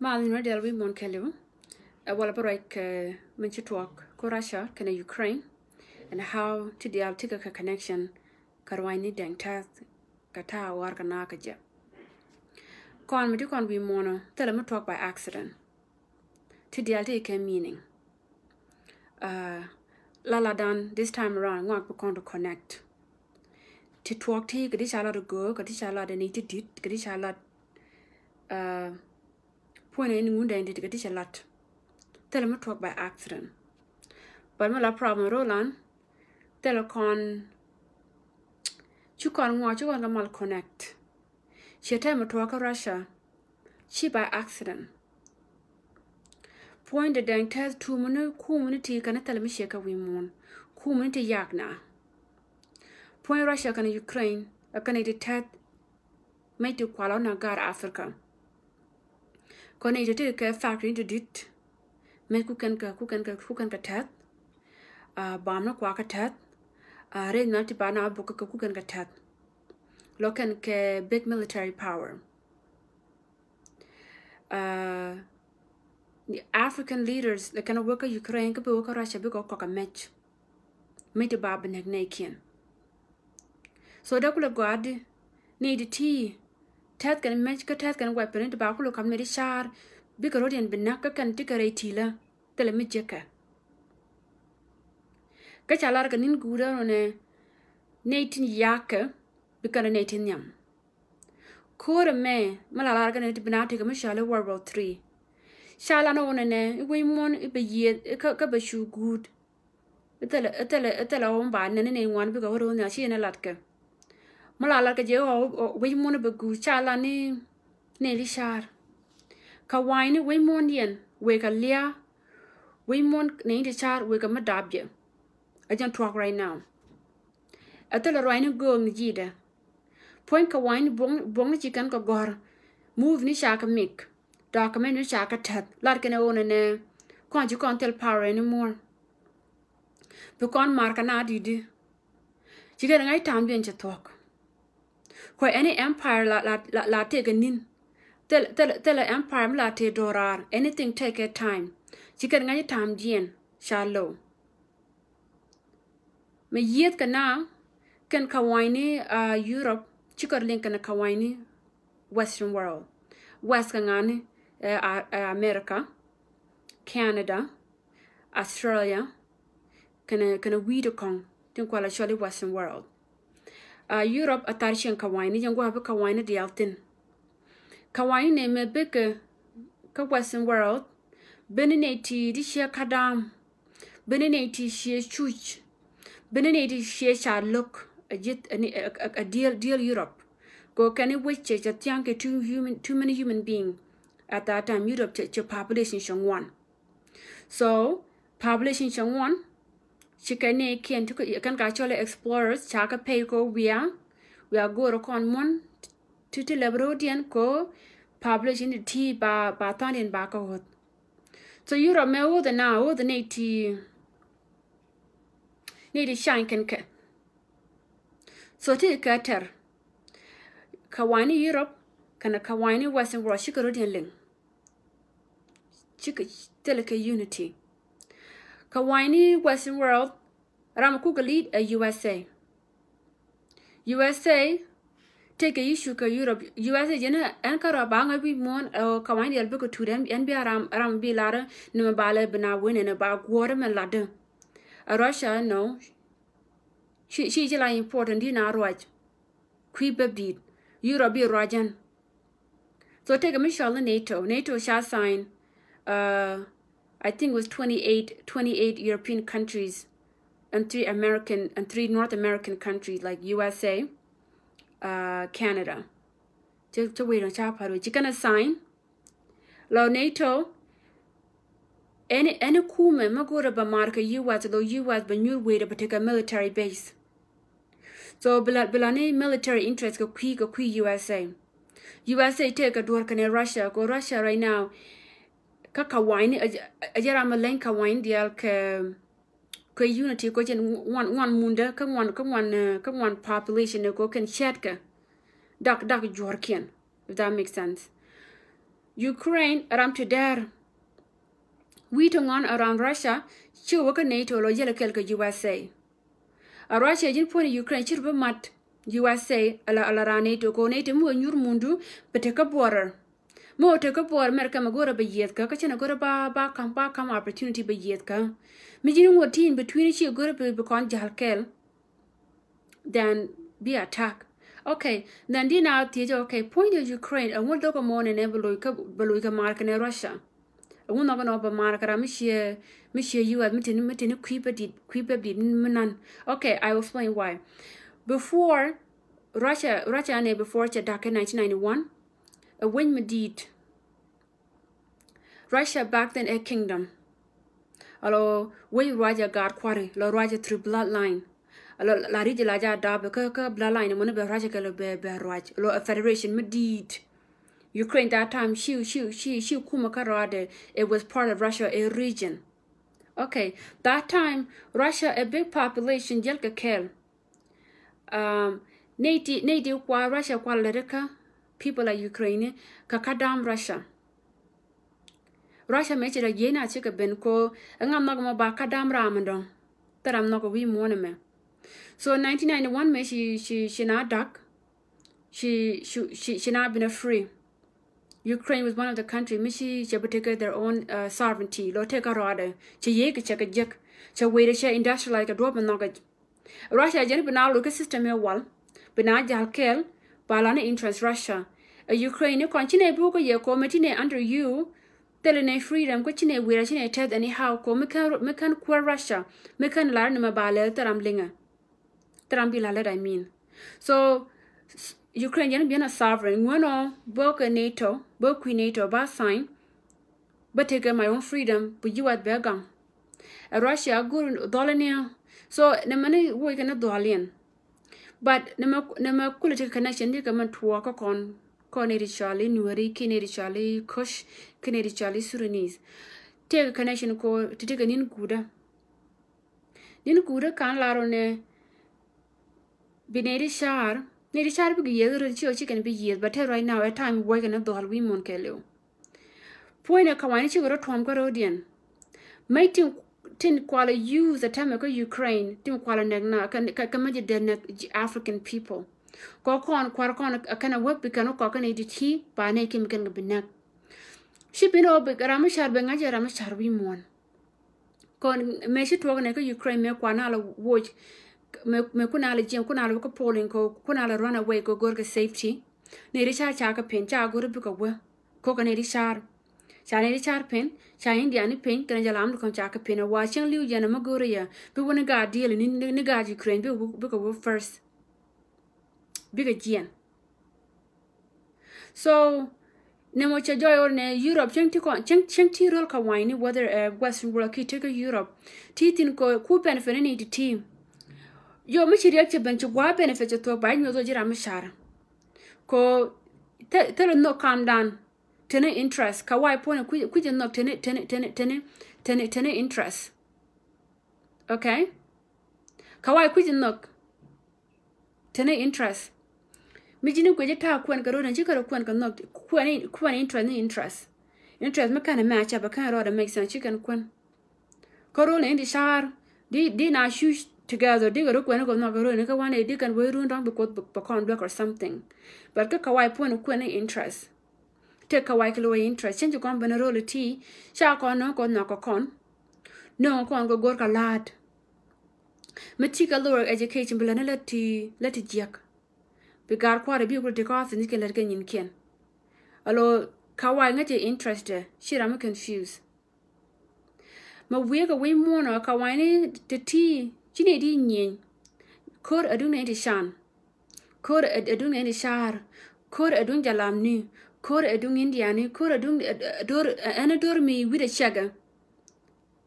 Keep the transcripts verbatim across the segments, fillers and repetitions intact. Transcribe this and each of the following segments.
Mal ni dial wi̱i̱ muɔ̱ɔ̱n kɛɛliw. Ɛ wala bä ruac kɛ min ci tuɔɔk kä Russia kɛnɛ Ukraine, and how ti dial ti kɛ kɛ connection kɛ ruanyni dɛŋ tɛth kɛ ta̱a̱ war kɛ naath kɛ jɛ. Kɔn mi ti kɔn wi̱i̱ muɔ̱ɔ̱n thilɛ mi tuɔɔk by accident. Ti dial ti kɛ meaning. Uh, la la dan this time around ŋɔak bi kɔn to connect. Ti tuɔɔk ti kɛ ti ca lat a gɔɔ, kɛ ti ca lat a ni ti dit, kɛ ti ca lat, uh, puɔ̱ny ni ŋun dɛŋ dit kɛ ti ca lat. Thilɛ mi tuɔɔk by accident. But mi la problem rolan, thilɛ kɔn ci kɔn ŋuak, ci kɔn kɛ mal connect. Ciɛ tɛm mi tuɔɔk kä Russia, ci by accident. Puɔ̱ny de dɛŋ tɛth tumuni kumuni ti kɛn thilɛ mi ciɛ kɛ wi̱i̱ muɔ̱ɔ̱n. Kumuni ti yak na. Puɔ̱ny Russia kɛnɛ Ukraine, ɛ kɛnɛ ti tɛth mec ti kualɔ na gar Africa. Kɔn i̱ ti ti kɛ factory ti dit. Mec kukɛn kɛ, kukɛn kɛ, kukɛn kɛ tɛth. Uh, bam ni kua kɛ tɛth. Uh, rɛy na ti ba na buk kɛ kukɛn kɛ tɛth. Lɔ kɛn kɛ big military power. Uh, African leaders, lɛ kɛn wä kä Ukraine, kä bi wä kä Russia, bi kɛ kɔk kɛ mec. Mec ti ba bi näk nɛy kiɛn. So dee kulɛ gɔaa di ni di ti tɛth kɛn mec kä tɛth kɛn weapon ti ba kulɛ kam ni di car, bikɛ rɔ̱diɛn bi näk kä kɛn ti kɛ rɛy ti la thilɛ mi jekɛ. Kä ca lar kɛ nin guudä nɔ nɛ nɛy tin yakɛ bi kɛn nɛy tin nhiam. Ko̱rɛ mɛ mi la lar kɛ nɛ ti bi na tekɛ mi cɔal i̱ World War Three. Ca lan ɣöö nɛnɛ i̱ wec muɔ̱n i̱ bɛ yiëë kä bɛ cu guut. I̱ thilɛ, i̱ thilɛ, i̱ thilɛ ɣöö ba nɛn i̱ nɛy ŋuan bikɛ ɣöö ro̱o̱n nhial ci yɛn i̱ lat kɛ. Mi la lat kɛ jɛ ɣöö wec muɔ̱n i̱ bɛ guut ca lan i̱ nɛy ti car. Kɛ wa̱a̱ny ni wec muɔ̱n yɛn wëë kɛ lia̱a̱. Wec muɔ̱n nɛy ti car wëë kɛ mi dap jɛ. Ɛ jɛn tuɔ̱k right now. Ɛ thilɛ ruacni göök ni ji̱dɛ. Puɔ̱ny kɛ wa̱ny ni buɔ̱ŋ, buɔ̱ŋ ni ci kɛn kɛ gɔ̱r. Move ni ca kɛ mik. Document ni ca kɛ tɛth. Lat kɛn ɛ ɣöö nɛnɛ kɔn ci kɔn thil power anymore. Bi kɔn mar kɛ na di̱t di. Ci kɛn ŋa̱c tam diɛn cɛ thuɔ̱k. Kua any empire la, la, la, la tëëk a ni̱n. Thil, thil, thil empire mi la tëëk do̱raar. Anything take a time. Ci kɛn ŋa̱c tam diɛn ca low. Mi yieth kɛ na kɛn kawany ni, uh, Europe, ci kɛ liŋ kɛn kawany ni Western world. West kɛ ŋa̱ni, uh, uh, America, Canada, Australia, kɛnɛ, kɛnɛ wi̱i̱dɛ kɔŋ tin kual a cɔl i̱ Western world. Uh, Europe a thar cieŋ kawany ni jɛn gua̱a̱ bi kawany ni diaal thin. Kawany ni mɛ bikɛ kä Western world, bini nɛy ti di ciɛ kadam, bini nɛy ti ciɛ cuc, bini nɛy ti ciɛ ca lo̱k a ji̱th a, a, a, a diɛl, diɛl Europe. Kɛ kɛn i̱ wec cɛ, cɛ thia̱ŋ kɛ too human, too many human being. At that time Europe cɛ, cɛ population cɛ ŋuan. So population cɛ ŋuan. Ci kɛ ni kiɛn ti kɛn ka cɔl explorers ca kɛ pay ko wia, wia go̱o̱r kɔn muɔ̱n ti, ti lɛp ro̱o̱diɛn ko population ti ti ba, ba thɔndiɛn ba kɛ ɣöth. So Europe mɛ ɣöth na ɣöth ni ti, ni ti cany kɛn kɛ. So ti kɛ tɛr kawany ni Europe kɛnɛ kawany ni Western world ci kɛ ro̱o̱diɛn liŋ. Cikɛ thilɛ kɛ unity. Kawany ni Western world, ram kukɛ lead ɛ U S A. U S A tëëkɛ issue kɛ Europe. U S A jɛn ɛn kärɔa ba ŋa̱c wi̱i̱ muɔ̱ɔ̱n, ɛ kawany diɛl bikɛ tuut ɛn, ɛn bia ram, ram bi lar ni mɛ ba lɛ bi na wen ɛn ba guɔ̱ɔ̱r mɛ lat. Ɛ Russia nɔ. Ci, ci, ci la important di na ruac. Kui̱ bäp di̱i̱t. Europe bi ruac ɛn. So tëëkɛ mi cɔl ni NATO. NATO ca sign, uh, I think it was twenty-eight, twenty-eight European countries and three American, and three North American countries like U S A, uh, Canada. Cä, cä wec dɔ̱ŋ ca pa̱r wec ci kɛn a sign. Lɔ NATO, ɛn, ɛn kumɛ mi go̱o̱rɛ bɛ mar kɛ U S, lɔ U S bɛ nyuur wecdɛ bɛ tekɛ military base. So bi la, bi la ni military interest kɛ kui̱, kɛ kui̱ U S A. U S A tëëkɛ duɔ̱ɔ̱r kɛnɛ Russia, kɛ Russia right now kä kawany ni, ɛ jɛ, ɛ jɛ ram mi leny kawany ni diaal kɛ, kɛ unity kɛ jɛn ŋuan, ŋuan mundä kä ŋuan, kä ŋuan, eh, kä ŋuan population kɛ kɛn cɛɛtkɛ. Dak, dak juɔ̱ɔ̱rkiɛn, if that makes sense. Ukraine ram ti dɛr wi̱i̱ ti ŋuan around Russia, ci wä kä NATO lɔ yɛl kɛl kɛ U S A. A Russia ji̱n puɔ̱n Ukraine ci rɔ bi mat U S A ala, ala ran NATO kɛ NATO mi wä nyur mundu bɛ te kä border. Mi wä te kä border America mɛ go̱rɛ bɛ yieth kä, kä cɛn a go̱rɛ ba, ba kam, ba kam opportunity bɛ yieth kä. Mi ji̱n ŋuɔt ti in between ci go̱rɛ bi, bi kɔn jal kɛl. Then bi attack. Okay, then di na thiec, okay, puɔ̱ny de Ukraine, ɛŋu dhokä mɔ nɛnɛ bɛ loc kä, bɛ loc kä mar kɛnɛ Russia. Ɛŋu nhɔk nɔ bɛ mar kɛ ram mi ciɛ, mi ciɛ U S, mi tini, mi tini kui̱ bɛ dit, kui̱ bɛ dit mi nan. Okay, I will explain why. Before Russia, Russia nɛ before cɛ da̱k kɛ nineteen ninety-one, ɛ wec mi dit. Russia back then ɛ kingdom. Alɔ wec ruac ɛ gaat kuari, lɔ ruac ɛ through bloodline. Alɔ la ri̱c la ja dap kä, kä bloodline mɔni bɛ ruac ɛ kɛ lɔ bɛ, bɛ ruac. Lɔ ɛ federation mi di̱i̱t. Ukraine that time ci, ci, ci, ci kumɛ kä rɔadɛ. It was part of Russia, a region. Okay, that time Russia a big population jɛl kɛ kɛl. Um, nɛy ti, nɛy ti kua Russia kua lɛ kä people of Ukraine kä kä dam Russia. Russia mɛ ci rɔ jiɛn a ci kɛ ben ko ɛŋa nhɔk mɔ ba kä dam ram dɔŋ. Thɛ ram nhɔk wi̱i̱ muɔ̱n mɛ. So nineteen ninety-one mɛ ci, ci, ci na dak. Ci, ci, ci, ci na bin a free. Ukraine was one of the country mi ci cɛ bi take their own, uh, sovereignty. Lɔ take a rɔɔdɛ cɛ yee kɛ cɛ kɛ jek cɛ wee de cɛ industrialize kɛ duɔp bi nhɔk. Russia jɛn bi na loc kä system ɛ wal, bi na jal kɛl, ba la ni interest Russia. Ɛ Ukraine ni kɔn ci nɛ bi wä kä yɛ kɔ mɛ ti nɛ under you, thilɛ nɛ freedom kä ci nɛ wira ci nɛ tɛth anyhow kɔ mi kɛn, mi kɛn kuɛr Russia, mi kɛn lar ni mɛ ba lɛ thil ram liŋɛ. Thil ram bi la lɛ da min. So s- Ukraine jɛn bi na sovereign ŋuɛn ɔ bä kɛ NATO, bä kui̱ NATO ba sign. Bä tekɛ my own freedom bi jiwath bɛ gaŋ. Ɛ Russia gur dhɔl ni. So nɛ mɛni woc kɛ ni dhɔl yɛn. But nɛ mɛ, nɛ mɛ kulɛ tekɛ connection ni kɛ mɛn tuɔɔk kä kɔn. Kɔn ni ri cɔal i Nuɛri ki ni ri cɔal i Kush ki ni ri cɔal i Sudanese. Tekɛ connection ko ti tekɛ nin guda. Nin guda kan laro nɛ bi nɛ ri car, nɛ ri car bi gi yieth rot ci o ci kɛn bi yieth, but te right now ɛ time woc kɛ ni dhɔl wi̱i̱ mun kɛ liw. Puɔ̱nyɛ kawany cikɛ rɔ tuɔm kä ro̱diɛn. Mec tin, tin kualɛ use ɛ tɛmɛ kä Ukraine tin kualɛ nɛk na kä, kä, kä mec dee nɛk African people. Kɔ kɔn kuar kɔn ɛ kɛn ɛ wek bi kɛn wä kɔk kɛn ɛ di ti ba nɛy kim kɛn kɛ bi nɛk. Ci bin ɔ bi ram mi car bɛ ŋa̱c ɛ ram mi car wi̱i̱ muɔ̱n. Kɔn mɛ ci tuɔk nɛ kä Ukraine mɛ kuan na lɛ woc. Mɛ, mɛ kun na lɛ jiɛm kun na lɛ wä kä polling kɔ kun na lɛ run away kɔ gor kɛ safety. Nɛ ri ca ca kɛ pen ca gor bi kɛ wä. Kɔ kɛ nɛ ri car. Ca nɛ ri car pen ca India ni pen kɛnɛ jɛ lam ni kɔn ca kɛ pen a wa cieŋ liw jɛn a ma gor ya bi wä ni gaat deal ni, ni, ni gaat Ukraine bi, bi kɛ wä first. Bikɛ jiɛn. So nɛ mɔ cɛ jɔy or nɛ Europe cieŋ ti kɔn cieŋ, cieŋ ti rol ka wany ni whether, uh, Western world ki tekɛ Europe ti thin ko ku benefit ni ti ti. Yo mi ci riɛk cɛ ben ci gua benefit cɛ thok ba nyuɔth ji̱ ram mi car. Ko thilɛ nhok kam dan. Tene interest ka wai puɔnɛ kui̱, kui̱ jɛ nhok tene, tene, tene, tene, tene, tene interest. Okay. Ka wai kui̱ jɛ nhok. Tene interest. Mi ji̱n i̱ guic i̱ ta̱a̱ kuɛn kɛ ro̱d in ci kɛ rɔ kuɛn kɛ nhɔk kuɛn, kuɛn interest ni interest. Interest mi kɛn imɛ a cɛ bɛ kɛn rɔɔd a make sense ci kɛn kuɛn. Kä ro̱l ni in di car di, di na shoot together di kɛ rɔ kuɛn kɛ nhɔk kɛ ro̱l ni kɛ wan di kɛn wee run dɔ̱ŋ bi kuoth bɛ kɔn duek or something. But kä kɛ wai puɔn kuɛn ni interest. Tëë kɛ wai kɛ lower interest cieŋ ci kɔn ben ro̱l ti ca kɔn nöŋ kɔn nhɔk kɛ kɔn. Nöŋ kɔn kɛ go̱r kɛ la̱a̱t. Mi ti kɛ lower education bi lät ni lät ti, lät ti jiäk. Bi gar kua̱r bi kul ti kɔath ni kɛ lät kɛ nyinkiɛn. Alo ka wai ŋäcɛ interest ci ram mi confuse. Ma wi̱i̱ kɛ wi̱i̱ muɔ̱ɔ̱n ɔ ka wai ni ti ti ci ni di nyieny. Ko̱r aduŋ ni ti can. Ko̱r aduŋ ni ti car. Ko̱r aduŋ jalamni. Ko̱r aduŋ indiani. Ko̱r aduŋ, eh, dor, eh, ɛn dor mi wi̱t a cɛgɛ.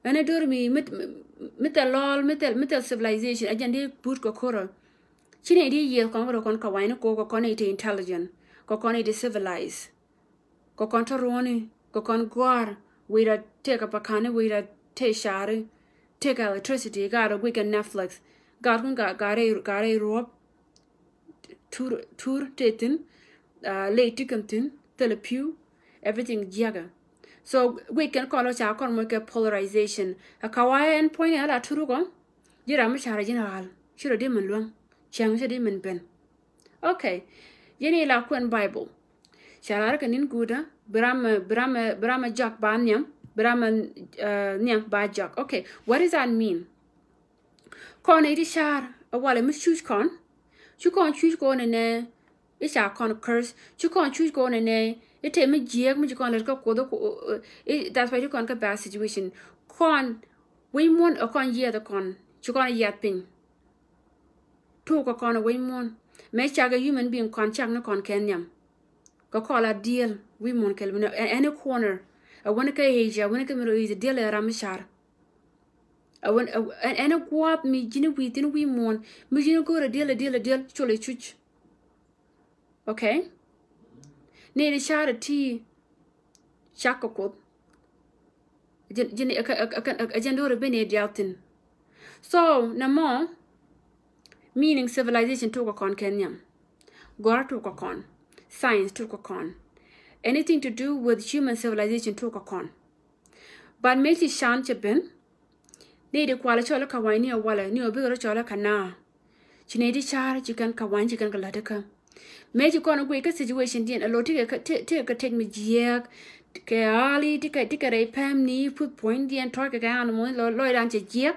Ɛn a dor mi, mi, mi thil lɔl, mi thil, mi thil civilization a jɛn di but kɛ korɔ. Ci ni di yieth kɔn kɛ rɔ kɔn kɛ wany ni ko kɛ kɔn iti intelligent, kɛ kɔn iti civilized. Kɛ kɔn tɔ ruɔni, kɛ kɔn gɔar, wi̱i̱ ra tëë kɛ pakani, wi̱i̱ ra tëë cari, tëë kɛ electricity, gaat rɔ guic kɛ Netflix. Gaat kun gaat, gaat rɛy, gaat rɛy ruɔp. Tur, tur tëë thin, ah, ley ti kɛn thin, thilɛ pi̱w. Everything jiäkä. So guic kɛn kɔn lɔ ca kɔn moc kɛ polarization. A ka wa ɛn point ni ala turuk ɔ. Ji̱ ram mi carɛ ji̱n ɣal ci rɔ di min luäŋ cɛŋ ci di min ben. Okay. Yɛn ila kuɛn Bible. Ca lar kɛ nin guudä bi ram bi ram bi ram jɔak ba nhiam bi ram nhiam ba jɔak. Okay, what does that mean? Kɔn iti car a walɛ mi cuc kɔn. Ci kɔn cuc kɔn nɛ i̱ ca kɔn curse. Ci kɔn cuc kɔn nɛ i̱ te mi jiɛɛk mi ci kɔn lät kä kuoth. That's why ci kɔn kä bad situation. Kɔn wi̱i̱ muɔ̱n ɛ kɔn yiɛth kɔn ci kɔn yiɛth piny. Tuk kɛ kɔn wi̱i̱ muɔ̱n mɛ cak ɛ human being kɔn cak ni kɔn kɛ nhiam. Kɛ kɔn la diɛl wi̱i̱ muɔ̱n kɛl ɛn ɛ corner. Ɛ wän kä Asia wän kä Middle East diɛl ɛ ram mi car. Ɛn ɛ gua̱a̱th mi ji̱n wi̱i̱ thi̱n wi̱i̱ muɔ̱ɔ̱n mi ji̱n go̱o̱rɛ diɛl ɛ diɛl ɛ diɛl col ɛ cuc. Okay. Ni di carɛ ti cak kɛ kuoth. Ji̱n ji̱n ɛ jɛn do̱rɛ ben ɛ diaal thi̱n. So nɛ mɔ meaning civilization tuk kɛ kɔn kɛ nhiam. Gɔ̱rä tuk kɛ kɔn. Science tuk kɛ kɔn. Anything to do with human civilization tuk kɛ kɔn. But mëë ci can cɛ ben ni di kual cɔl kä wany ni ɛ walɛ ni ɛ bikɛ rɔ cɔl kä naa. Ci ni di car ci kɛn kä wany ci kɛn kä la̱t kä. Mëë ci kɔn guic kä situation diɛn ɛ lo ti kɛ ti kɛ tek mi jiɛɛk. Kɛ ali ti kɛ ti kɛ rɛy pɛm ni puth puɔ̱ny diɛn tɔc kɛ kɛ animal lɔ lɔc dan cɛ jiɛɛk.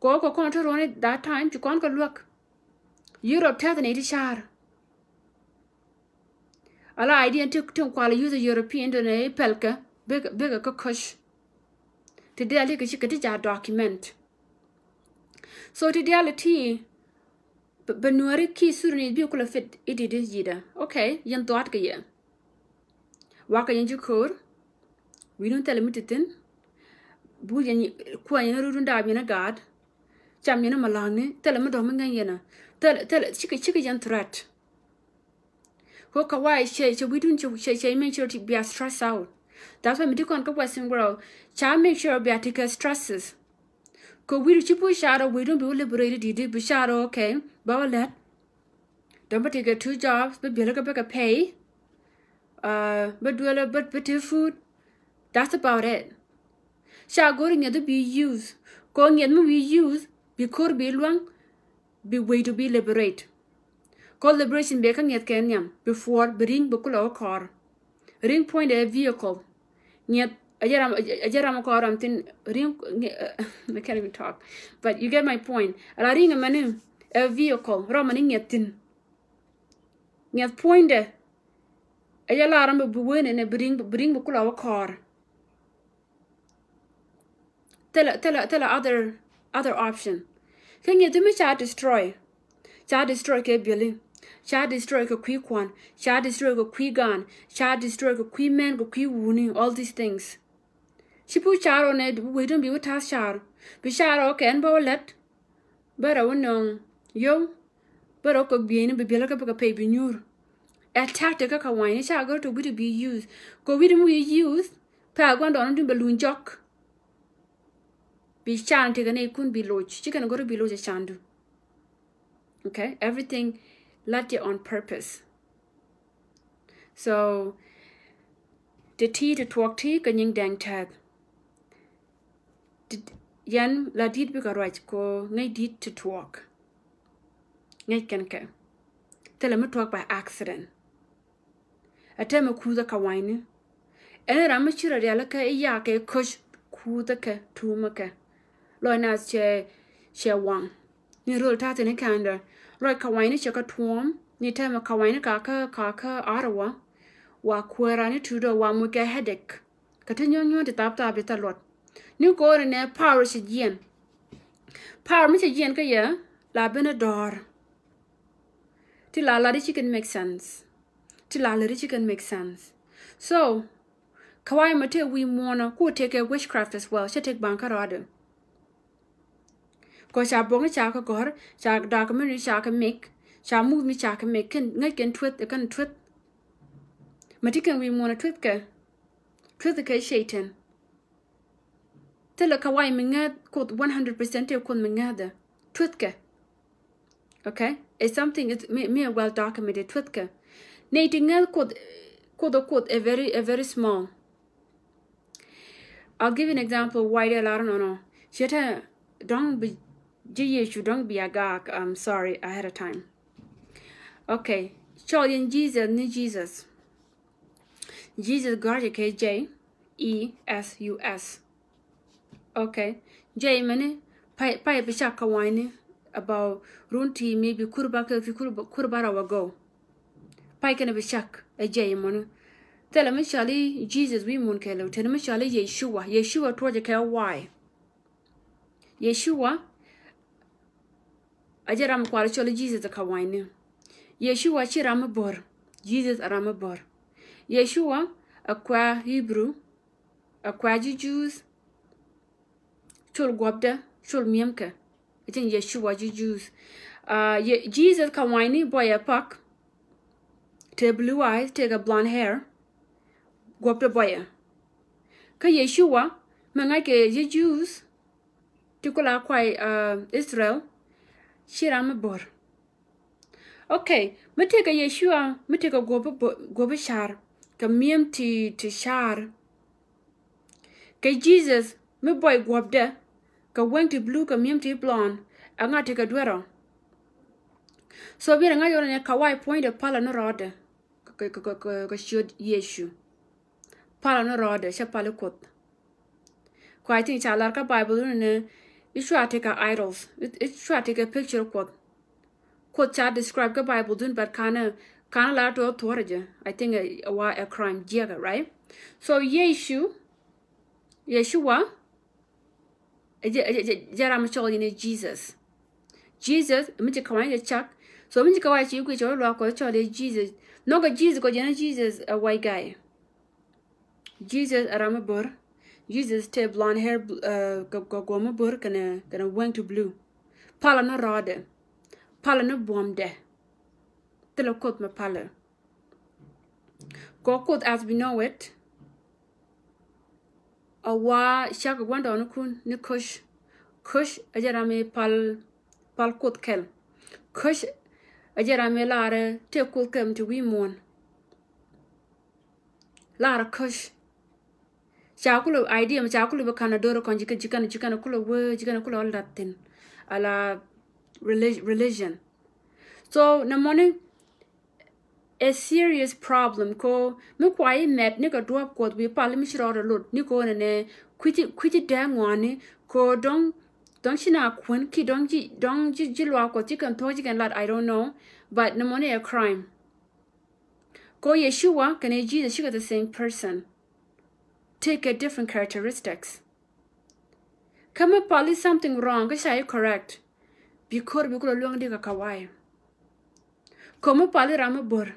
Kɔ kɔ kɔn ti rɔni that time ci kɔn kä luäk. Europe tɛth ni di car. Ala idea ti ti kual use European dɔnɛ pɛlkɛ bikɛ bikɛ kä köc. Ti diali kɛ ci kɛ ti ja document. So ti diali ti bɛ nuɔri ki suri ni bi kulɛ fit i di di yida. Okay, yɛn thuat kɛ yɛ. Wakɛ yɛn ci ko̱r. Wi̱i̱dun thɛlɛ mi ti thin. Bu yɛn kuɛ yɛn rudun daap yɛn gaat. Cam yɛn ma la̱a̱ŋni thilɛ mi dɔ̱ŋ mi ŋäc yɛn a thilɛ thilɛ cikɛ cikɛ yɛn threat. Ko ka why cɛ cɛ wi̱dun cɛ cɛ cɛ make sure ti bia stress out. That's why mi ti kɔn kä Western world ca make sure bia ti kɛ stresses. Kɛ wi̱du ci bu carɔ wi̱dun bi wä liberate di di bi carɔ okay ba wä lɛt. Dɔ̱ŋ bä tekɛ two jobs bä biɛlä kä bä kɛ pay. Bä duelä bä bä te food. That's about it. Ca go̱r ŋiɛth bi use kɔ ŋiɛth mi wi use bi ko̱r bi luäŋ. Bi wei to be liberate. Kɔ liberation bɛ kä ŋiɛth kɛ nhiam before bi ri̱ŋ bi kulɛ wä kɔr. Ri̱ŋ puɔ̱nydɛ vehicle. Ŋiɛth a jɛ ram a jɛ ram kɔn ram thin ri̱ŋ. I can't even talk. But you get my point. Ala ri̱ŋ ɛmɛni ɛ vehicle ram ɛni ŋiɛth thin. Ŋiɛth puɔ̱nydɛ. A jɛ la ram bɛ bi wen ɛnɛ bi ri̱ŋ bi ri̱ŋ bi kula wä kɔɔr. Thilɛ thilɛ thilɛ other other option. Kä ŋiɛth thin mi ca destroy. Ca destroy kɛ biɛli. Ca destroy kɛ kui̱ kuan. Ca destroy kɛ kui̱ gan. Ca destroy kɛ kui̱ mɛn kɛ kui̱ wuni all these things. Ci pu car ɔ nɛ wecdun bi wä ta̱a̱ car bi car ɔ kɛn bä wä lät. Bä rɛ wä nöŋ yow bä rɛ wä kɛ bieyni bi biɛl kä bä kɛ pey bi nyuur. Ɛ tactic kä kɛ wany ni ca gör ti wi̱cdɛ bi use kɛ wi̱cdɛ mi wi̱i̱ use. Pɛ a gua̱ndɔɔŋni dun bɛ luny jɔk. Bi can ti kɛ nɛy kun bi loc ci kɛn gör bi loc ɛ candu. Okay, everything lat yɛ on purpose. So ti ti ti tuɔk ti kɛ nyiŋ dɛŋ tɛth. Yɛn la dit bikɛ ruac ko ŋäc dit ti tuɔk. Ŋäc kɛn kɛ thilɛ mi tuɔk by accident. A tɛmɛ kuuthä kɛ wanyni. Ɛn ram mi ci rɔ rialikä i̱ yakɛ koc kuuthä kɛ tuumä kɛ. Lɔc nath cɛ cɛ waŋ. Ni rol ta̱thi̱n i̱ kɛndɛ lɔc kɛ wanyni cɛ kɛ tuɔɔm ni tɛmɛ kɛ wanyni kakä kakä arwa. Wa kuɛɛrani tuudɔ wa muc kɛ headache. Kɛ ti nyuɔ̱n nyuɔ̱n ti thap thap ti thä luɔt ni ko̱o̱ri nɛ power cɛ jiɛn. Power mi cɛ jiɛn kä yɛ la ben a dɔ̱r. Ti la lat i̱ ci kɛn make sense. Ti la lat i̱ ci kɛn make sense. So kɛ wa̱i̱ mɛ tëë wi̱i̱ muɔ̱ɔ̱nä ku tëë kɛ witchcraft as well cɛ tëë baŋ kä rɔɔdɛ. Kɔ ca buɔ̱k ni ca kä gɔ̱r ca documentary ca kä make ca movie ca kä make kɛn ŋäc kɛn tueth kɛn tueth. Mɛ ti kɛn wi̱i̱ muɔ̱ɔ̱nä tueth kɛ tueth kɛ cɛy-tan. Thilɛ kɛ wa̱i̱ mi ŋäth kuoth one hundred percent tëë kuoth mi ŋäthɛ tueth kɛ. Okay, it's something mi mi a well documented tueth kɛ. Nɛy ti ŋäth kuoth Kuoth ɛ Kuoth ɛ very, ɛ very small. I'll give you an example why dee lar nɔnɔ. Ciɛ tɛ dɔ̱ŋ bi ji̱ Yecu dɔ̱ŋ bi a gaak. I'm sorry ahead of time. Okay. Cɔl yɛn Jesus ni Jesus. Jesus gɔ̱a̱r jɛ kɛ J E S U S. Okay. J mɛni pay, pay bi cak kä wanyni about run ti mi bi kur ba kɛ fi kur ba, kur ba ra wa go. Pay kɛn bi cak ɛ J mɔni. Thilɛ mi cɔal i̱ Jesus wi̱i̱ mun kɛɛliw, teni mi cɔal i̱ Yeshua. Yeshua tuɔcɛ kɛ Y. Yeshua a jɛ ram mi kual cɔl i̱ Jesus kä wanyni. Yeshua ci ram mi bo̱r. Jesus a ram mi bo̱r. Yeshua a kua Hebrew, a kua ji̱ Jews. Col guɔpdɛ, col miemkɛ. I think Yeshua ji̱ Jews. Uh, Ye-, Jesus kä wanyni buɔyɛ pak. Te blue eyes, te kɛ blonde hair. Guɔpdɛ buɔyɛ. Kä Yeshua mɛ ŋa̱ckɛ ji̱ Jews ti kula kuay, uh, Israel. Ci ram mi bo̱r. Okay, mi tekɛ Yeshua, mi tekɛ guɔ̱p, guɔ̱p car kɛ miem ti, ti car. Kɛ Jesus mi buɔy guɔ̱pdɛ kɛ weŋ ti blue kɛ miem ti blonde, ɛŋa tekɛ duerɔ? So biɛn ɛŋa yɔrɔ ni kɛ way puɔ̱nydɛ palä ni rɔɔdɛ kɛ, kɛ, kɛ, kɛ, kɛ ciöt Yecu. Palä ni rɔɔdɛ, cɛ pal i̱ Kuoth. Kua I think ca lar kä Bible ni ni i̱ cua tekɛ idols, i̱, i̱ cua tekɛ picture Kuɔth. Kuoth ca describe kä Bible dun, but kanɛ, kanɛ la tɔ thuɔrɛ jɛ. I think a, a wa a crime jiɛkɛ, right? So Yecu, Yeshua, ɛ jɛ, ɛ jɛ, jɛ, jɛ ram cɔl yɛn i̱ Jesus. Jesus mi ci kawany jɛ cak. So mi ci kawany ci kui̱ cɔl luak kɔ cɔl i̱ Jesus. Nɔkɛ Jesus kɔ jɛn i̱ Jesus a white guy. Jesus a ram mi bo̱r. Jesus te blonde hair, uh, kɛ, kɛ guɔ̱p mi bo̱r kɛnɛ, kɛnɛ weŋ ti blue. Palä ni rɔɔdɛ. Palä ni buɔ̱mdɛ. Thilɛ Kuoth mi palä. Kɔ Kuoth as we know it. A wa cak gua̱ndɔɔŋnikun ni Kush. Kush a jɛ ram mi pal, pal Kuoth kɛl. Kush a jɛ ram mi larɛ te Kuoth kɛl mi ti wi̱i̱ muɔ̱ɔ̱n. Lar Kush. Ca kulɛ idea mi ca kulɛ bi kan a dor kɔn jikä, jikä, jikä kulɛ wee, jikä kulɛ lat thin. Ala relig-, religion. So nɛ mɔni a serious problem ko mi kua i̱ mɛt ni kɛ duɔ̱p Kuɔth wi̱i̱ pal mi ci rɔɔdɛ lot ni ko nɛ nɛ kui̱ci, kui̱ci dee ŋuani ko dɔ̱ŋ, dɔ̱ŋ ci na kuän ki dɔ̱ŋ ji̱, dɔ̱ŋ ji̱, ji̱ luaak Kuɔth ci kɛn thuɔ̱k ci kɛn lat, I don't know. But nɛ mɔni a crime. Ko Yeshua kɛnɛ Jesus cikɛ the same person. Tekɛ different characteristics. Kä mi pal i̱ something wrong kä ca i̱ correct. Bi ko̱r bi kulɛ luäŋ di kɛ kaway. Ko mi pal i̱ ram mi bo̱r.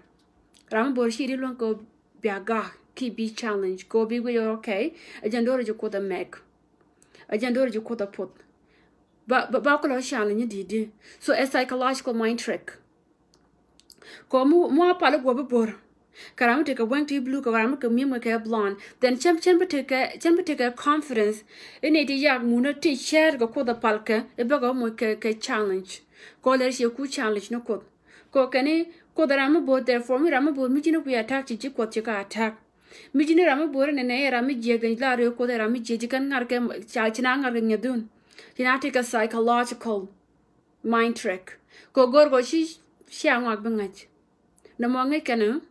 Ram mi bo̱r ci di luäŋ ko bia gak ki bi challenge ko bi guic, okay. A jɛn do̱r ji̱ Kuoth a mɛk. A jɛn do̱r ji̱ Kuoth a puɔth. Ba, ba, ba kulɛ challenge di di. So a psychological mind trick. Ko mi, mi wa pal i̱ guɔ̱p i̱ bo̱r. Kɛ ram mi tekɛ weŋ ti blue kɛ ram mi kɛ mi̱em kɛ blonde. Then cɛn, cɛn bi tekɛ, cɛn bi tekɛ confidence. I̱ nɛy ti yak munä ti cɛɛt kɛ Kuoth ɛ palkɛ i̱ bäkɛ moc kɛ, kɛ challenge. Kɔ lɛr ciɛ ku challenge ni Kuoth. Kɔ kɛn i̱ Kuoth ɛ ram mi bo̱r, therefore mi ram mi bo̱r mi ji̱n i̱ kui̱ attack ci ji̱ Kuɔth ci kɛ attack. Mi ji̱n i̱ ram mi bo̱r inɛnɛ ɛ ram mi jiɛk, la rɛy Kuoth ɛ ram mi jiɛk, ci kɛn ŋa̱r kɛ, ca, ci na ŋa̱r kɛ ŋi̱ethun. Ci na tekɛ psychological mind trick. Kɛ go̱r kɔ ci, cia ŋɔak bi ŋäc. Nɛ mɔ ŋäc kɛn,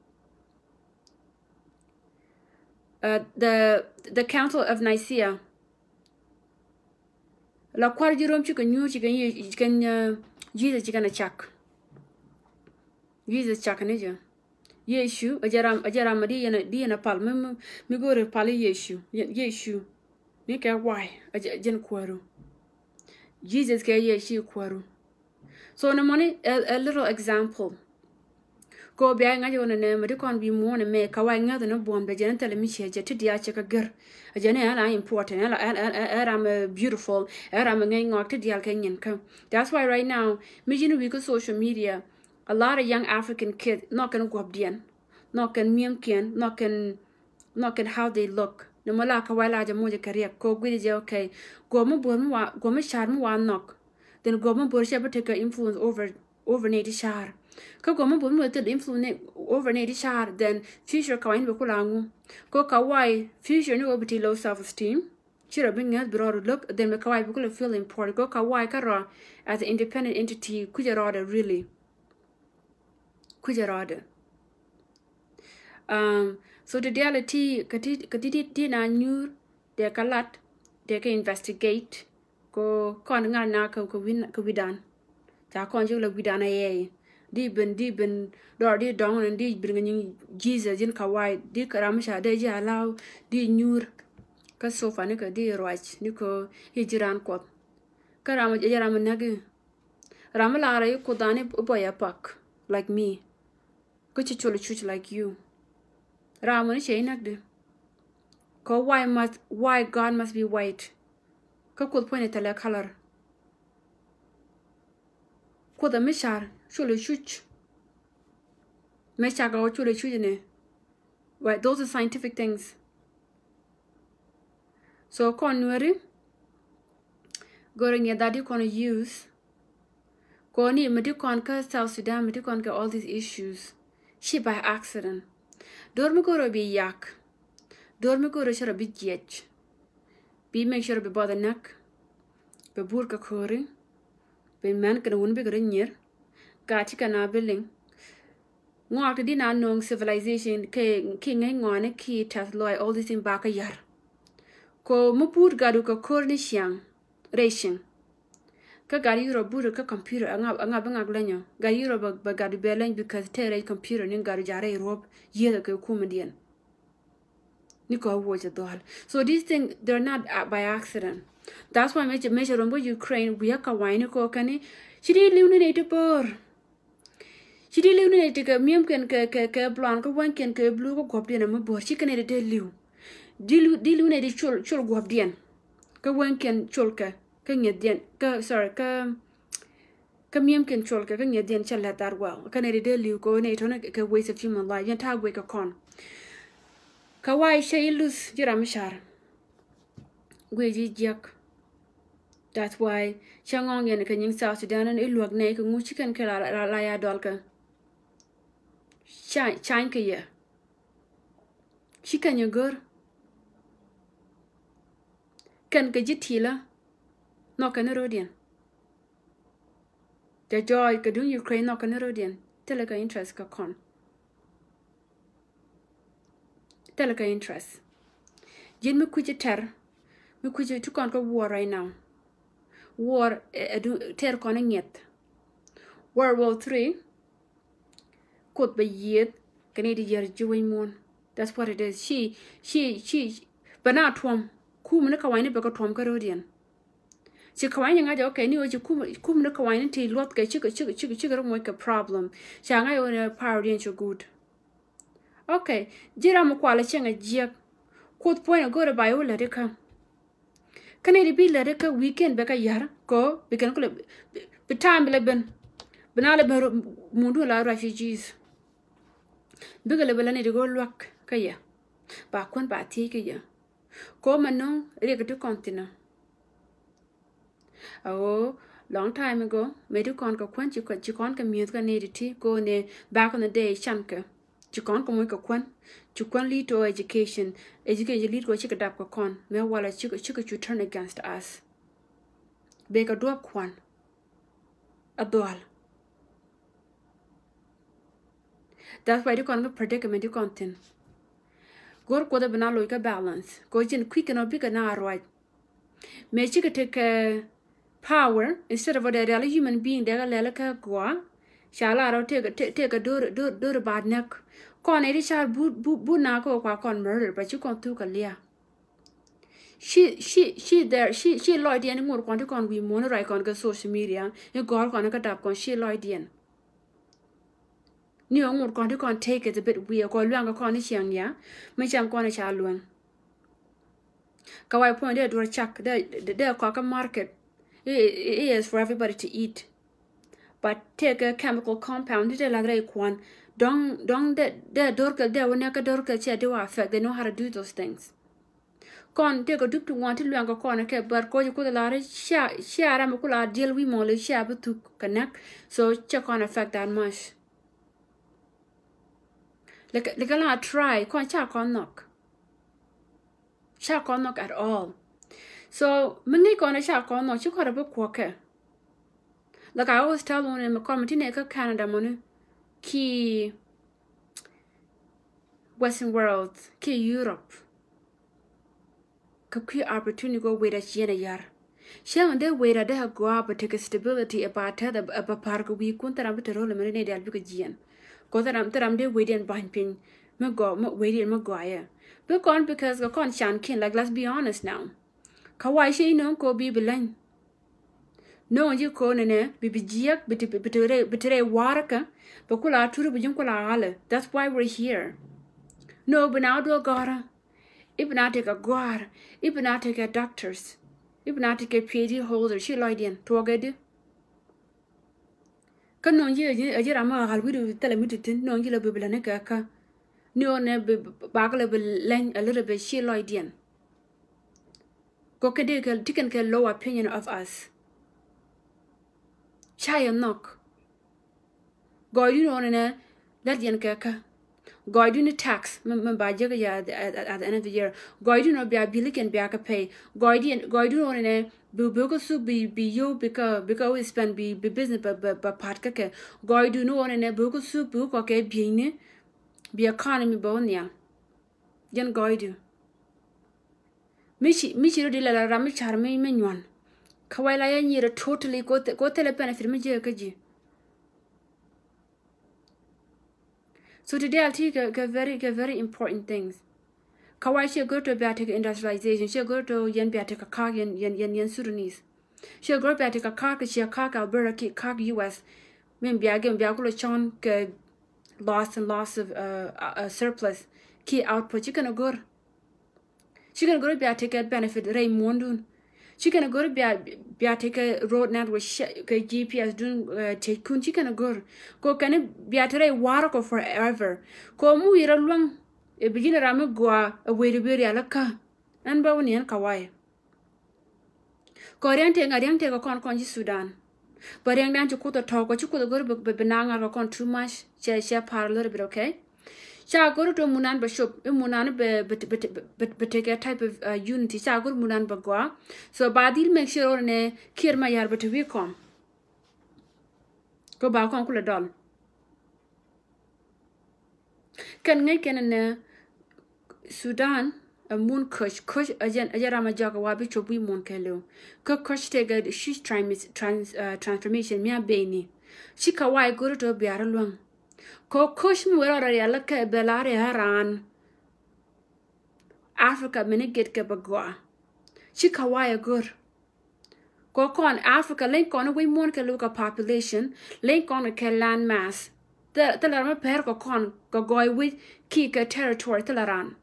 uh, the, the Council of Nicaea. La kua̱r ji̱ Rom cikɛ nyuur cikɛ, cikɛ, uh, Jesus cikɛ nɛ cak. Jesus cak ni jɛ. Yecu a jɛ ram, a jɛ ram a di yɛn a, di yɛn a pal mi, mi, mi go̱o̱ri pal i̱ Yecu. Yecu ni kɛ way a jɛ, jɛn kuääru. Jesus kɛ Yecu kuääru. So nɛ mɔni a, a little example. Ko bia ŋa̱c wä nɛ nɛ mɛ di kɔn bi muɔ̱ɔ̱n mɛ ka way ŋäth ni buɔ̱m dɛ jɛn thilɛ mi ciɛ jɛ ti diaal cɛ kä gɛr. A jɛn ɛ la important, ɛ la, ɛ, ɛ, ɛ, ɛ ram, eh, beautiful, ɛ ram ŋäc ŋɔak ti diaal kɛ nyin kä. That's why right now mi ji̱n wi̱i̱ kä social media. A lot of young African kids, nhɔk kɛn guɔ̱pdiɛn, nhɔk kɛn mi̱emkiɛn, nhɔk kɛn, nhɔk kɛn how they look. Ni mɔ la kä way la jɛ moc kɛ riɛk ko guic jɛ, okay. Guɔ̱p mi bo̱r mi wa, guɔ̱p mi car mi wa nhɔk. Then guɔ̱p mi bo̱r cɛ bi tekɛ influence over, over nɛy ti car. Kä gɔmä bum ni wä thil influence ni over ni di char, then future kawai ni bɛ kula ŋu. Ko kawai future ni wä bi ti low self esteem. Ci rɔ bi ŋɛth bi rɔ ri look, then bɛ kawai bi kula feel important. Ko kawai ka rɔ as an independent entity, kuja rɔ de really. Kuja rɔ de. Um, so ti diali ti, ka ti, ka ti, ti, ti na nyur, de ka lat, de ka investigate. Ko kɔn ŋa̱n na kä, kä wi̱n, kä wi̱dan. Ca kɔn cik la wi̱dan a yɛy. Di ben, di ben dɔr, di dɔŋ ni, di ben ŋa nyiŋ Jesus in kawai, di kä ram ca dee ji allow, di nyur. Kä sofa ni kä di ruac, ni kä i̱ jiran Kuɔth. Kä ram, jiran mi näk i̱. Ram mi lar i̱ Kuoth an i̱ bɔy a pak, like me. Kä ci col i̱ cuc like you. Ram mi ni cɛ i̱ näk di. Kä why must, why God must be white? Kä Kuoth puɔ̱ny i̱ thilɛ color. Kuoth a mi car col i̱ cuc. Mɛ cak a wä col i̱ cuc ni. Right, those are scientific things. So kɔn nueri goro ŋiɛ that di kɔn use. Kɔn ni mi di kɔn kä South Sudan, mi di kɔn kä all these issues. Ci by accident. Dor mi goro bi yak. Dor mi goro coro bi jiɛc. Bi make sure bi bɔth a näk. Bi bur kä kori. Bi mɛn kɛn wun bi kɛ ri nyier. Gat ci kɛ na bi liŋ. Ŋɔak ti di na no̱o̱ŋ civilization kɛ ki ŋäc ŋɔani ki tɛth lɔy all this in bakä yar. Ko mi put gat wä kɛ kor ni ciaŋ racing. Kä gat Europe but kä computer aŋa aŋa bi ŋak leny ɔ. Gat Europe bɛ gat wä bɛ leny because te rɛc computer ni gat wä jarɛ Europe yieth kɛ kumɛ diɛn. Ni kɔ wuɔcɛ dhɔl. So these things, they're not, uh, by accident. That's why mecɛ mecɛ rombo Ukraine wiɛ ka wany ni kɔ kani. Ci di liw ni ni ti bor. Ci di liw ni ni ti kɛ miemkiɛn kɛ kɛ kɛ blɔn kä wanykiɛn kɛ blue kä guɔpdiɛn mi bor ci kani di de liw. Di liw di liw ni di col col guɔpdiɛn. Kä wanykiɛn col kɛ kä ŋiɛtdiɛn kä sorry kä Kä miemkiɛn col kɛ kä ŋiɛtdiɛn cɛ lɛth that well. Kä nɛy ti dee li̱w kɛ ɣöö nɛy tɔ̱nɛ kɛ waste of human life. Yɛn ta̱a̱ guic kɛ kɔn. Kä why cɛ i̱ luth ji̱ ram mi car. Guic ji̱ jiäk. That's why cɛ ŋɔ̱ŋ yɛn kɛ nyiŋ South Sudan ɛn i̱ luäk nɛy kɛ ŋu ci kɛn kɛ la la la ya dɔl kɛ. Cany cany kɛ yɛ. Ci kɛn yɛ gör. Kɛn kɛ ji̱ ti̱i̱lä. Nhɔk kɛn i̱ ro̱diɛn. Cɛ jɔɔc kɛ duŋ Ukraine nhɔk kɛn i̱ ro̱diɛn. Thilɛ kɛ interest kɛ kɔn. Thilɛ kɛ interest. Ji̱n mi kui̱ci tɛr. Mi kui̱ci ti kɔn kɛ war right now. War ɛ ɛ duŋ tɛr kɔn i̱ ŋiɛth. World War Three. Kuoth bɛ yiëëth kɛ ni di yɛr ji̱ wec muɔ̱ɔ̱n. That's what it is. Ci ci ci bɛ na tuɔm. Kum ni ka wany ni bɛ kɛ tuɔm kä ro̱diɛn. Ci ka wany ni ŋa̱c ɛ okay ni wec ci kum kum ni ka wany ni ti luɔth kɛ cikɛ cikɛ cikɛ cikɛ ri moc kɛ problem. Ca ŋa̱c ɛ wec ni power diɛn ci good. Okay, ji̱ ram mi kualɛ cieŋ ɛ jiɛk. Kuoth puɔ̱ny ɛ go̱o̱rɛ ba yɛ wä lätdi kä. Kä nɛy ti bi lätdi kä weekend bɛ kä ya̱r kɛ ɣöö bi kɛn kulɛ bi, bi time bi lɛ ben. Bi na lɛ ben mundun la refugees. Bikɛ lɛ ben lɛ nɛy ti go̱o̱r luäk kä yɛ. Ba kuän ba thiec kä yɛ. Kɛ ɣöö mɛ no̱o̱ŋ riɛk ti kɔn thi̱n ɔ. A ɣöö long time ago mëë ti kɔn kɛ kuän ci kɔn ci kɔn kɛ mi̱eth kä nɛy ti ti kɛ ɣöö nɛ back in the day can kɛ. Ci kɔn kɛ moc kɛ kuän. Ci kuän lead to education. Education lead kɛ cikɛ dap kɛ kɔn. Mëë walɛ cikɛ cikɛ cu turn against us. Bëë kɛ duɔ̱ɔ̱p kuan. A dhual. That's why ti kɔn kä predicament ti kɔn thi̱n. Go̱r Kuoth ɛ bi na loc kä balance. Kɛ ɣöö cin kui̱c kɛn ɔ bikɛ na ruac. Mëë cikɛ tekɛ power instead of ɔ dee rial human being dee kɛ lɛl kä gɔaa. Ca lar ɔ tekɛ tekɛ do̱r do̱r do̱r baat näk. Kɔn ɛ ti car but but but na kä kua kɔn murder, but ci kɔn thuk kɛ lia. Ci ci ci there ci ci lɔcdiɛn i̱ ŋot kɔn ti kɔn wi̱i̱ muɔ̱ɔ̱n i̱ ruac kɔn kɛ social media i̱ gɔ̱r kɔn i̱ kä dap kɔn ci lɔcdiɛn. Ni ɣän ŋot kɔn ti kɔn take it a bit weird kɔn luaŋ kɛ kɔn i̱ ciɛŋ nia mi cam kɔn i̱ ca luäŋ. Kä why puɔ̱ny dee duɔ̱r cak dee dee kɔak kä market. It, it is for everybody to eat. But tekɛ chemical compound ti te lath rɛy kuan. Dɔ̱ŋ dɔ̱ŋ dee dee do̱r kɛ dee wä nɛk kä do̱r kɛ cɛ dee wä affect, they know how to do those things. Kɔn tekɛ dup ti ŋuan ti luɛŋ kɛ kɔn kɛ, but kɔc Kuoth lar cia cia ram mi ku la diɛl wi̱i̱ mɔl cia bi thuk kɛ näk. So cɛ kɔn affect that much. Like, like a try, kɔn ca kɔn nhɔk. Ca kɔn nhɔk at all. So mi ŋäc kɔn ca kɔn nhɔk, ci kɔn rɛ bi kuɔkɛ. Like I always tell one in mi kɔn mi ti nɛ kä Canada mɔni, ki Western world, ki Europe. Kä kui̱ opportunity kɔ wecda ciɛn a yar. Cäŋ dee wecda dee a gɔaa bɛ tekɛ stability ɛ ba tɛth ɛ ba par kɛ wi̱i̱ kun thɛram bi te ro̱l mɛn ni dial bikɛ jiɛn. Kɔ thɛram thɛram dee wecdiɛn ba̱ny piny. Mi gɔaa mi wecdiɛn mi gɔaa yɛ. Bi kɔn because kɛ kɔn can kin, like, let's be honest now. Kä wa̱i̱ cɛ inɔŋ kɔ bi bi leny. Nɔŋ ji̱ kɔ nɛnɛ bi bi jiɛk bi ti bi ti rɛ bi ti rɛ warɛ kä. Bɛ kula turi bi ji̱n kula alɛ. That's why we're here. No bi na duɔ gɔrä. I̱ bi na tekɛ gɔ̱a̱r, i̱ bi na tekɛ doctors, i̱ bi na tekɛ PhD holder, ci lɔcdiɛn tuɔɔkɛ di. Kä nɔŋ ji̱ a ji̱ ram mi ɣa̱l wi̱cdu thilɛ mi ti thi̱n, nɔŋ ji̱ la bi bi lɛ ni kɛ kä. Ni ɣän ɛ bi bakɛ lɛ bi leny a little bit, ci lɔcdiɛn. Kɔ kɛ dee kɛ ti kɛn kɛ low opinion of us. Ca yɛ nhɔk. Gɔɔydun ɣän ɛnɛ lät yɛn kɛ kä. Gɔɔydun ni tax mi mi ba jek yɛ at the, at, at the end of the year. Gɔɔydun ɣän bia bill kɛn bia kɛ pay. Gɔɔydun gɔɔydun ɣän ɛnɛ bi bi kä sup bi bi yow bi kä bi kä wi spend bi bi business ba ba ba pat kä kɛ. Gɔɔydun ɣän ɛnɛ bi kä sup bi kɔ kɛ bieyni bi economy ba wä nhial. Jɛn gɔɔydu. Mi ci mi ci rɔ di lɛ la ram mi car mi mi nyuan. Kä wɛy la yɛ nyirɛ totally ko thilɛ benefit mi jek kä ji̱. So today I'll teach you very, very important things. Kä wɛy ciɛ go̱r to bia tekɛ industrialization, ciɛ go̱r to yɛn bia tekɛ ka̱a̱k yɛn yɛn yɛn yɛn Sudanese. Ciɛ go̱r bia tekɛ ka̱a̱k, ciɛ ka̱a̱k Alberta ki ka̱a̱k U S. Min bia gem bia kulɛ cɔn kɛ lots and lots of uh, uh, surplus ki output. Ci kɛn a go̱r. Ci kɛn a go̱r bia tekɛ benefit rɛy muɔ̱ndun. Ci kɛn a go̱r bia bia tekɛ road network kɛ G P S dun uh, tëëc kun. Ci kɛn a go̱r. Ko kɛn bia te rɛy warɛ ko forever. Ko mu yirɛ luäŋ. Ɛ bi ji̱n ram mi gɔaa ɛ weri beri ala kä. Ɛn bä wuni ɛn kawai. Kɔ riɛŋ tëë ŋa riɛŋ tëë kɛ kɔn kɔn ci Sudan. Bä riɛŋdan ci Kuoth ɛ tɔ̱w kɔ ci Kuoth ɛ go̱r bɛ bɛ na ŋa̱r kɛ kɔn too much. Cɛ cɛ par a little bit, okay? Ca go̱r to munan bɛ cop i̱ munan bɛ bɛ bɛ bɛ bɛ tekɛ type of uh, unity. Ca go̱r munan bɛ gɔaa. So ba dhil make sure ɣän ɛ Kiir Mayar bɛ te wi̱i̱ kɔm. Kɔ ba kɔn kulɛ dɔl. Kɛn ŋäc kɛn nɛ Sudan ɛ mun Kush. Kush ɛ jɛn ɛ jɛn ram a jɔk ɛ wa bi cop wi̱i̱ mun kɛɛliw. Kä Kush tekɛ huge trans, trans, uh, transformation mi a beni. Ci kawai go̱r to biar luäŋ. Kɔ Kush mi wee rɔ rial kɛ bɛ la ri a ran Africa mini get kɛ bɛ gɔaa. Ci kawai go̱r. Kɔ kɔn Africa leny kɔn wec muɔ̱n kɛ lo̱k kɛ population, leny kɔn kɛ land mass. Thilɛ ram mi pɛr kɛ kɔn kɛ gɔɔy wec ki kɛ territory thilɛ ran.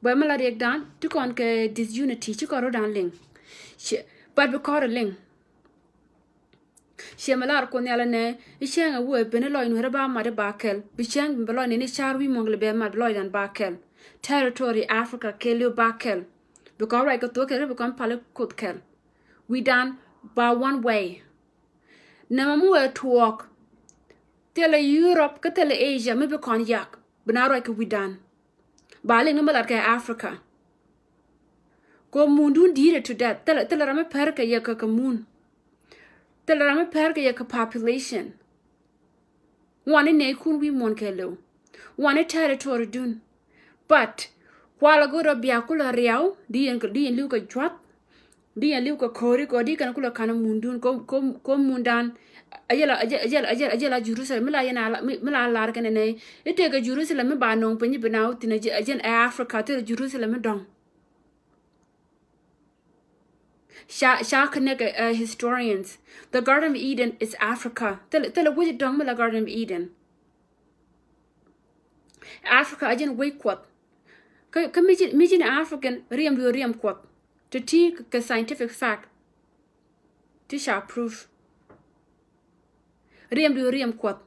Bɛ mi la riɛkdan ti kɔn kɛ disunity ci kɔn ro̱dan liŋ. But bi kɔn liŋ. Ciɛ mi lar Kuoth Nhial ɛnɛ i̱ cäŋ ɛ wee ben i̱ lɔc nuɛ̈rä ba mat i̱ ba kɛl, bi cäŋ bi lɔc nɛn i̱ car wi̱i̱ muɔ̱ŋ lɛ bɛ mat bi lɔcdan ba kɛl. Territory Africa kɛɛliw ba kɛl. Bi kɔn ruac kɛ thuɔ̱k kɛl ri bi kɔn pal i̱ Kuoth kɛl. Wi̱dan ba one way. Nɛmɛ mi wee tuɔɔk thilɛ Europe kä thilɛ Asia mi bi kɔn yak bi na ruac kɛ wi̱dan. Ba liŋ ni mi lat kɛ Africa. Kɔ mundun di̱i̱t ɛ to death. Thilɛ thilɛ ram mi pɛr kɛ yɛ kɛ kɛ mun. Thilɛ ram mi pɛr kɛ yɛ kɛ population. Ŋuani nɛy kun wi̱i̱ muɔ̱n kɛɛliw. Ŋuani territory dun. But kualɛ go̱o̱r ɔ bia kulɛ riaw di yɛn di yɛn li̱w kɛ juath. Di yɛn li̱w kɛ ko̱ri kɔ di kɛn kulɛ kanɛ mundun kɔ kɔ kɔ mundan. Ajɛla ajɛla ajɛla ajɛla Jerusalem mi la yɛn a mi la lar kɛn nɛy. Itekɛ Jerusalem mi ba no̱o̱ŋ piny bi na wä thin ajɛn ɛ Africa thilɛ Jerusalem mi dɔ̱ŋ. Ca ca connect uh, historians. The Garden of Eden is Africa. Thilɛ thilɛ wec dɔ̱ŋ mi la Garden of Eden. Africa a jɛn wec Kuɔth. Kä kä mi ji̱n mi ji̱n African riɛm du riɛm Kuɔth. Ti ti kɛ scientific fact. Ti ca proof. Riɛm du riɛm Kuɔth.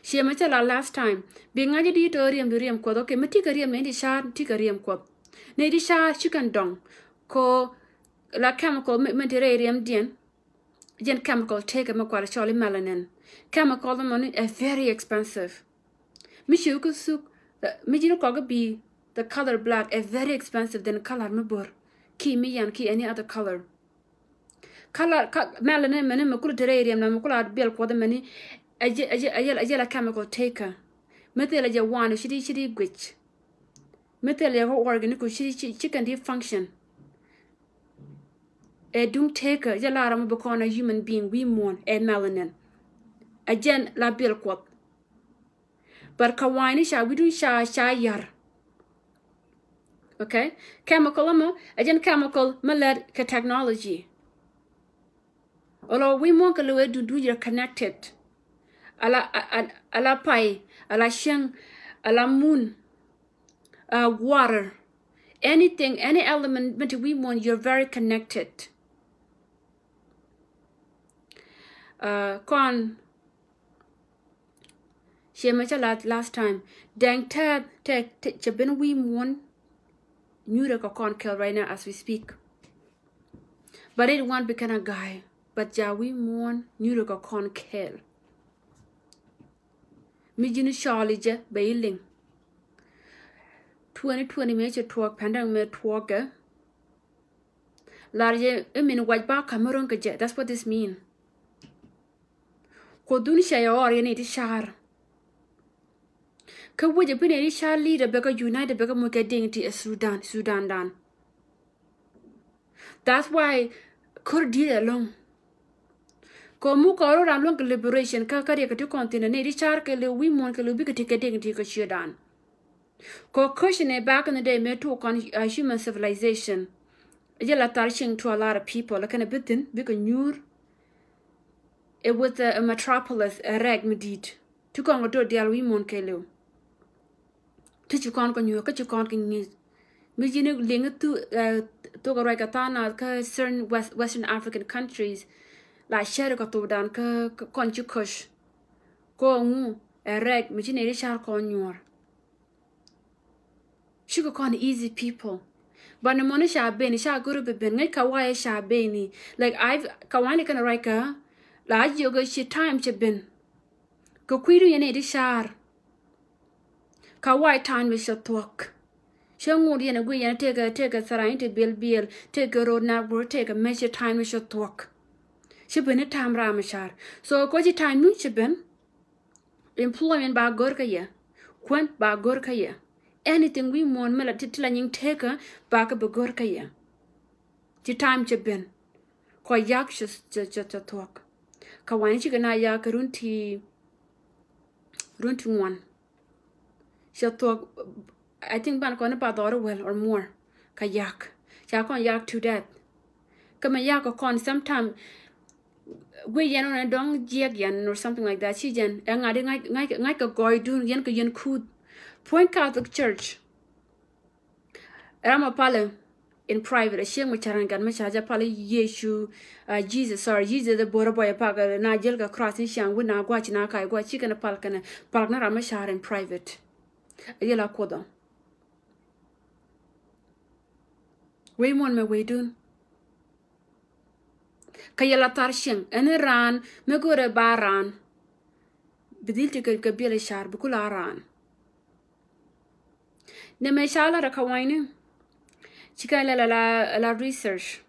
Ciɛ mɛ cɛ la last time bi ŋa̱c di tɔ riɛm di riɛm Kuɔth. Okay, mɛ tikɛ riɛm nɛ di ca̱r tikɛ riɛm Kuɔth. Nɛ di ca̱r ci kɛn dɔŋ ko la chemical mɛ ti rɛy riɛm diɛn. Jɛn chemical tekɛ mɛ kual cɔl i melanin. Chemical mɛ ni ɛ very expensive. Mi ci kä thuk, mi ji̱n kɔk bi, the color black is very expensive than color mi bor, ki mi yan, ki any other color. Color, melanin mɛni mi kul te rɛy riɛm na mi kul a biɛl Kuɔth mɛni, a jɛ, a jɛ, a jɛ la chemical taker. Mi thil a jɛ wan ci di, ci di guic. Mi thil a jɛ kɛ organic ci, ci, ci kɛn di function. Ɛ duŋ taker, jɛ la ram mi bi kɔn a human being, wi̱i̱ muɔ̱ɔ̱n, ɛ melanin. A jɛn la biɛl Kuɔth. But kɛ wa̱i̱ni ca wi̱dun ca, ca yar. Okay? Chemical ɛmɔ, a jɛn chemical mi lɛt kɛ technology. Olo wi̱i̱ muɔ̱ɔ̱n kɛ lo̱ ɛ duŋ duŋ jɛ connected. Ala, a, a, ala pay, ala cieŋ, ala mun, uh, water. Anything, any element, mi te wi̱i̱ muɔ̱ɔ̱n, you're very connected. Uh, kɔn, ciɛ mɛ cä last, last time. Dɛŋ tɛth, tɛ, tɛ, cɛ ben wi̱i̱ muɔ̱ɔ̱n nyuurɛ kɛ kɔn kɛl right now as we speak. But it won't become a guy. But ja wi̱i̱ muɔ̱ɔ̱n nyuurɛ kɛ kɔn kɛl. Mi ji̱n cɔɔli jɛ bɛ i̱ liŋ. Twenty twenty mëë cɛ tuɔɔk, pandemic mëë tuɔɔkɛ. Lar jɛ i̱ min wac ba Cameroon kɛ jɛ. That's what this mean. Kuoth dun cɛ yɛ ɣɔr yɛ ni ti car. Kä wecɛ bi ni ti car leader bɛ kɛ unite bɛ kɛ muc kɛ dignity ɛ Sudan, Sudan dan. That's why kör di̱t ɛlɔ̱ŋ. Kɛ mu kɔr ran luɔ̱ŋ kɛ liberation kä kä riɛk kɛ ti kɔn thin ni ti car kɛ liw wi̱i̱ muɔ̱ɔ̱n kɛ liw bikɛ ti kɛ dignity kɛ ciötdan. Kɛ question ɛ back in the day mëë tok kɔn, uh, human civilization. Jɛ la thar cieŋ to a lot of people. Kɛn a bi thin bikɛ nyuur. It was a, a metropolis, a rɛk mi di̱i̱t. Ti kɔn kɛ dot dial wi̱i̱ muɔ̱ɔ̱n kɛ liw. Ti ci kɔn kɛ nyuur kä ci kɔn kɛ ŋi̱i̱c. Mi ji̱n liŋ thu, uh, thok a ruac kɛ tha̱a̱ŋ nath kä certain West, Western African countries. La cɛr kɛ thokdan kä, kä kɔn ci köc. Kɔ ŋu ɛ rɛk mi ci nɛy ti car kɔn nyuɔr. Cikɛ kɔn easy people. But ni mɔni ca ben, ca goro bi ben, ŋäc ka wayɛ ca beni. Like, I, ka wani kɛn ruac kä, la jiök ci time cɛ ben. Kɛ kui̱du yɛn iti car. Ka way time mi cɛ thuɔ̱k. Cɛ ŋut yɛn a gui yɛn a tekɛ, tekɛ thara in ti biɛl biɛl, tekɛ road na bur, tekɛ mɛ cɛ time mi cɛ thuɔ̱k. Cɛ ben ni time ram mi car. So kɔ ci time mi cɛ ben. Employment ba gör kä yɛ. Kuän ba gör kä yɛ. Anything wi̱i̱ muɔ̱ɔ̱n mi la ti, ti la nyiŋ tekä ba kä bi gör kä yɛ. Ci time cɛ ben. Kɔ yak cɛ, cɛ, cɛ, cɛ thuɔ̱k. Ka wani cikɛ na yak kɛ run ti, run ti ŋuan. Cɛ thuɔ̱k, I think ban kɔn ni pa dhɔri well or more. Ka yak. Ca kɔn yak to death. Kä mɛ yak kɛ kɔn sometime guic yɛn ɣän ɛ dɔ̱ŋ jiɛk yɛn or something like that. Ci jɛn ɛ ŋa̱t i̱ ŋa̱c, ŋa̱c, ŋa̱c kɛ gɔɔydun yɛn kɛ yɛn kuth. Puɔ̱ny Catholic Church. Ram a palɛ in private. A cieŋ mi ca̱r gat mi ca̱r jɛ palɛ Yecu, uh, Jesus, sorry, Jesus ɛ bo̱r ɛ bɔy ɛ pak, uh, na jel kɛ cross in ciaŋ wi̱n na gua̱c na ka̱c gua̱c ci kɛn ɛ pal kɛn ɛ pal kɛn ram mi ca̱r in private. Ɛ yɛl a kuoth ɔ. Wec muɔ̱n mɛ wecdun. Kä yɛ la thar cieŋ ɛn raan mi go̱rɛ ba raan. Bi dhil ti kɛ, kɛ biɛl i̱ car bi kula raan. Nɛ mɛ ca lat ɛ ka wanyni. Ci kɛn lɛ la, la, la research.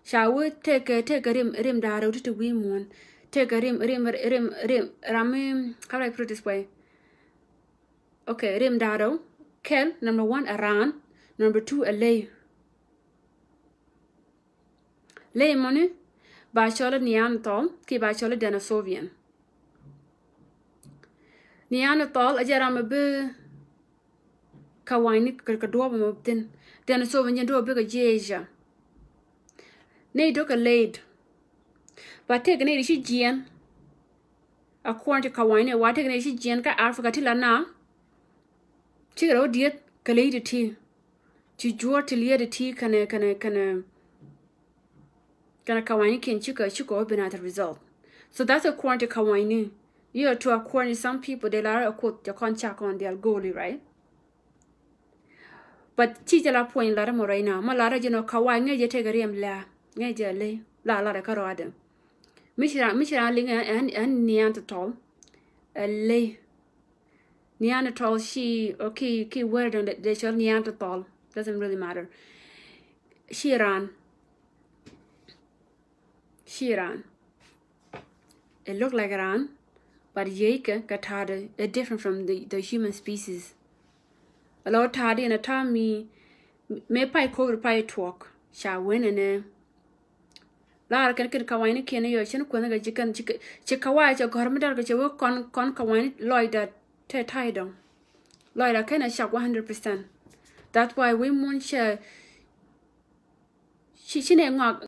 Ca wee tekɛ, tekɛ rim, rim da̱rɛ wä ti ti wi̱i̱ muɔ̱ɔ̱n. Tekɛ rim, rim, rim, rim, ram mi, how do I put it this way? Okay, rim da̱rɛ wä kɛl, number one, a raan, number two, a ley. Ley mɔni ba cɔl i̱ Neanderthal kiɛ ba cɔl i̱ Denisovan. Neanderthal a jɛ ram a bi ka wanyni kɛ, kɛ duɔ̱ɔ̱p ɛmɔ thin. Denisovan jɛ duɔ̱ɔ̱p bikɛ jiɛc Asia. Ney do̱kɛ late. Ba tëëkɛ ney ti ci jiɛɛn. According to ka wanyni wa tëëkɛ ney ti ci jiɛɛn kä Africa ti la na. Cikɛ rɛw dieth kɛ late ti. Ci juɔ̱ɔ̱r ti liet ti kɛnɛ, kɛnɛ, kɛnɛ, kɛnɛ ka wanynikiɛn cikɛ, cikɛ wä ben as a result. So that's according to ka wanyni. You know, to according to some people, they lar ɛ kuoth cɛ kɔn ca kɔn dial go̱o̱li, right? But ci jɛ la puɔ̱ny lar ɛmɔ right now. Ma lar ɛ jɛ nɔ ka way ŋäc jɛ tekɛ riɛm lɛ. Ŋäc jɛ ley. La lar ɛ kä rɔadɛ. Mi ci ran, mi ci ran liŋ ɛn, ɛn, ɛn Neanderthal. Ɛ ley. Neanderthal ci, okay, ki word dee cɔl Neanderthal. Doesn't really matter. Ci raan. Ci raan. It look like raan, but yiëëkɛ kɛ ta̱a̱dɛ, it different from the, the human species. A lot ta̱a̱dɛ in a ta̱a̱ mi, mëë pay kok pay tuɔk. Ca wen ɛnɛ. Lar kɛn kɛn kawany ni kiɛn yɔ cin kuɛn kɛ ci kɛn ci kɛ, ci kawany cɛ gɔr mi dar kɛ cɛ wek kɔn, kɔn kawany lɔcda tɛ ta̱y dɔŋ. Lɔcda kɛn a cak one hundred percent. That's why we mun cɛ ci, ci nɛ ŋɔak